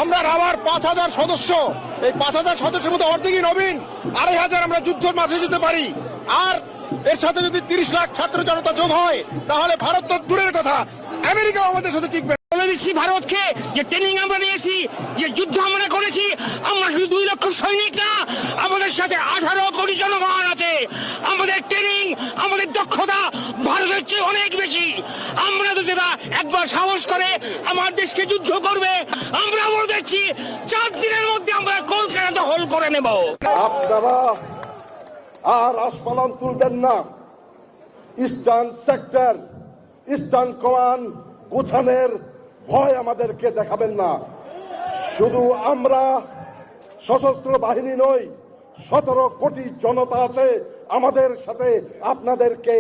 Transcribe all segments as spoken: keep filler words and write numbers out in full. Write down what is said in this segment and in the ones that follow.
আমরা রাওয়ার পাঁচ হাজার সদস্য, এই পাঁচ হাজার সদস্যের মধ্যে অর্ধেকই নবীন, আড়াই হাজার আমরা যুদ্ধের মাঠে যেতে পারি। আর এর সাথে যদি তিরিশ লাখ ছাত্র জনতা যোগ হয়, তাহলে ভারত তো দূরের কথা, আমেরিকাও আমাদের সাথে টিকবে না। বলে দিচ্ছি ভারতকে, যে ট্রেনিং আমরা নিয়েছি, যে যুদ্ধ আমরা করেছি, আমরা শুধু দুই লক্ষ সৈনিক না, আমাদের সাথে আঠারো কোটি জনগণ আছে। আমাদের ট্রেনিং, আমাদের দক্ষতা ভারতের চেয়ে অনেক বেশি। আমরা যদি এরা একবার সাহস করে আমার দেশকে যুদ্ধ করবে, আমরা বলে দিচ্ছি, চার দিনের মধ্যে আমরা কলকাতা দখল করে নেব। আপনারা আর আস্ফালন তুলবেন না। ইস্টার্ন সেক্টর, ইস্টার্ন কমান্ড গুথানের ভয় আমাদেরকে দেখাবেন না। শুধু আমরা সশস্ত্র বাহিনী নই, সতেরো কোটি জনতা আছে আমাদের সাথে, আপনাদেরকে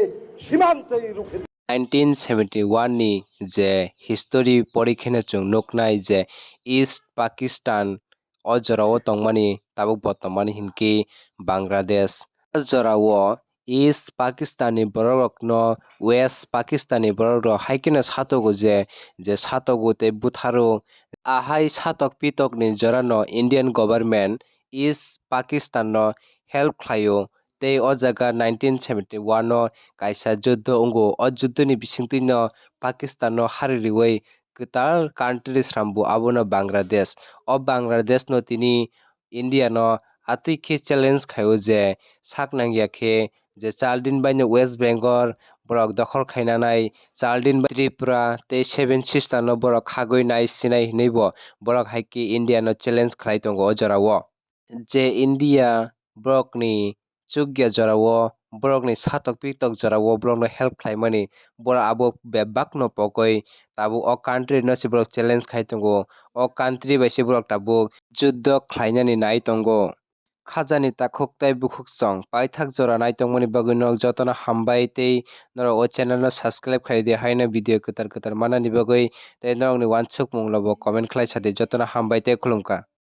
সীমান্তেই রুখে দিতে। Nineteen seventy one ni je history porikhe no chwng nuknai je East Pakistan o jorao tongmani tabuk bo tongmani hinkhe Bangladesh. O jorao East Pakistan ni borok rokno West Pakistan ni borok rok hai kheno satogo je, je satogo tei butharo. Ahai satok pitok ni jorano Indian government East Pakistan no help khlaio. Tei o jaga nineteen seventy one o kaisa juddo wngo. O juddo ni bisingtwi no Pakistan no hari riwi kwtal country srambo, abono Bangladesh. O Bangladesh no tini India no atwi khe challenge khaio je sak nangya khe je chal din bai no West Bengal borok dokhol khaina nai, chal din bai Tripura tei Seven Sister no borok khagwi nai sinai hinwi bo borok hai khe India no challenge khlai tongo o jorao. Je India borokni chukya jorao, borokni satok pitok jorao borokno help khlaimani, borok abo bebakno pogwi tabuk o country no se borok challenge khai tongo. O country bai se borok tabuk juddo khlainani nai tongo. Khajani takhuk tei bukhuk song paithak jora nai tongmani bagwi norok jotono hambai tei norok o channel no subscribe khai di, haino video kwtal kwtal manani bagwi tei norokni uansukmung lobo comment khlai sadi. Jotono hambai tei khulumkha.